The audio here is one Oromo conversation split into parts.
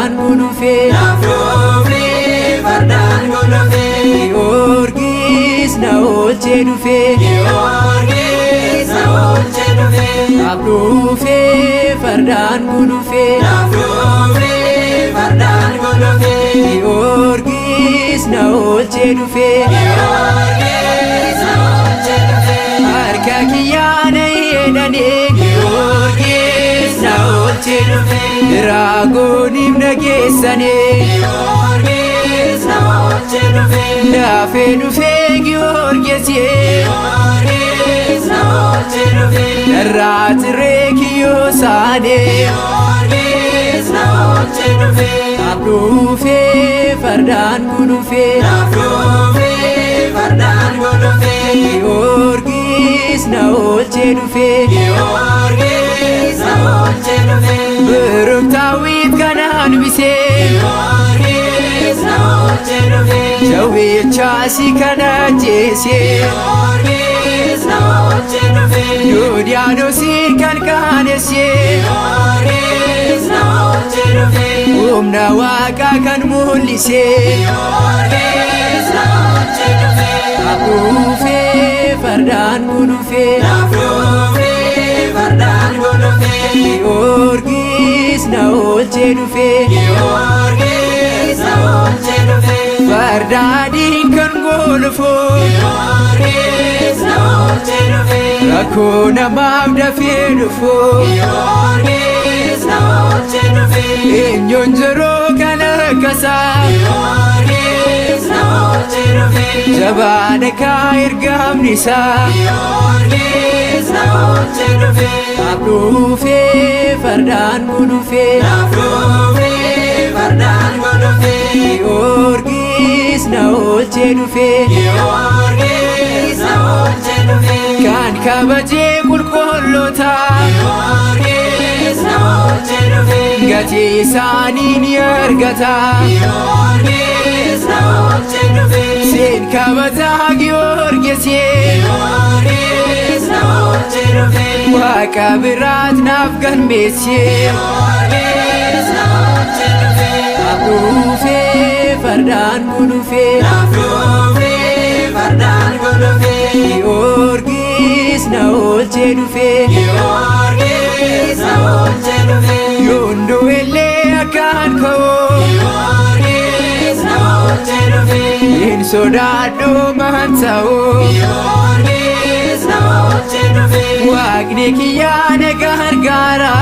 fardaan gulufee. Naaf dhufee fardaan golofee. Giyoorgis na oolchee dhufee. Giyoorgis na oolchee dhufee. Naaf dhufee fardaan gulufee. Naaf dhufee fardaan golofee. Giyoorgis na oolchee dhufee. Giyoorgis na oolchee dhufee. Harka kiyyaana hidhanii Giyoorgis na oolchee dhufee. Diraagooniif na geessanii. Giyoorgis na oolchee dhufee. Dafee dhufee Giyoorgis. Giyoorgis na oolchee dhufee. Darraa tiree kiyyoo saanee. Giyoorgis na oolchee dhufee. Naaf dhufee fardaan gulufee. Naaf dhufee fardaan golofee. Giyoorgis na oolchee dhufee. Giyoorgis na oolchee dhufee. Biruktaawit kanaan bisee. Giyoorgis na oolchee dhufee. Jawweechaasi kana ajjeesee. Giyoorgis na oolchee dhufee. Yoodiyaanoosiin kan qaanessee. Giyoorgis na oolchee dhufee. Humna waaqaa kan mul'isee. Giyoorgis na oolchee dhufee. Naaf dhufee fardaan gulufee. Naaf dhufee fardaan golofee. Giyoorgis na oolchee dhufee. Giyoorgis na oolchee dhufee. Farda adiin kan gulufu. Giyoorgis na oolchee dhufee. Rakkoo namaaf dafee dhufu. Giyoorgis na oolchee dhufee. Eenyuun jiruu kan akkasaa. Giyoorgis na oolchee dhufee. Jabaadha kaa ergamni isaa. Giyoorgis na oolchee dhufee. Naaf dhufee fardaan gulufee. Naaf dhufee fardaan golofee. Giyoorgis na oolchee dhufee. Giyoorgis na oolchee dhufee. Kan kabajee qulqulloota. Giyoorgis na oolchee dhufee. Gatii isaanii ni argata. Giyoorgis na oolchee dhufee. Siin kabajaa Giyoorgis. Giyoorgis na oolchee dhufee. Waaqa biraat naaf galmeesse. Giyoorgis na oolchee dhufee. Naaf dhufee fardaan gulufee. Naaf dhufee fardaan golofee. Giyoorgis na oolchee dhufee. Giyoorgis na oolchee dhufee. Yoon du'ellee akkaan ka'u. Giyoorgis na oolchee dhufee. Hin sodaadhu maan ta'u. Giyoorgis na oolchee dhufee. Waaqni kiyyaa na gargaara.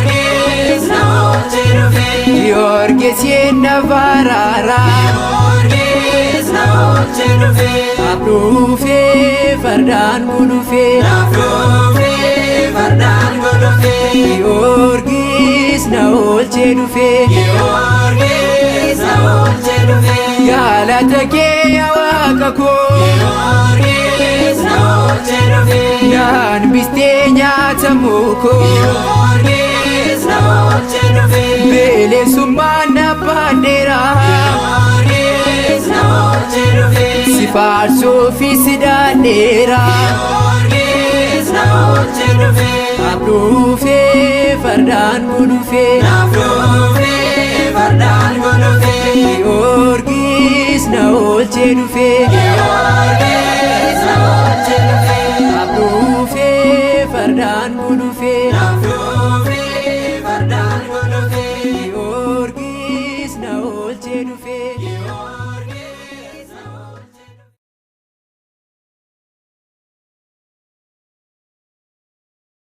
Giyoorgis na oolchee dhufee. Giyoorgis na baraara. Giyoorgis na oolchee dhufee. Naaf dhufee fardaan gulufee. Naaf dhufee fardaan golofee. Giyoorgis na oolchee dhufee. Giyoorgis na oolchee dhufee. Galata kee yaa Waaqa koo. Giyoorgis na oolchee dhufee. Naan bistee nyaatamuu koo. Giyoorgis na oolchee dhufee. Bilisummaan na baadheera. Giyoorgis na oolchee dhufee. Si faarsuu fi si daadheera. Giyoorgis na oolchee dhufee. Naaf dhufee fardaan gulufee. Naaf dhufee fardaan golofee. Giyoorgis na oolchee dhufee. Giyoorgis na oolchee dhufee. Naaf dhufee fardaan gulufee.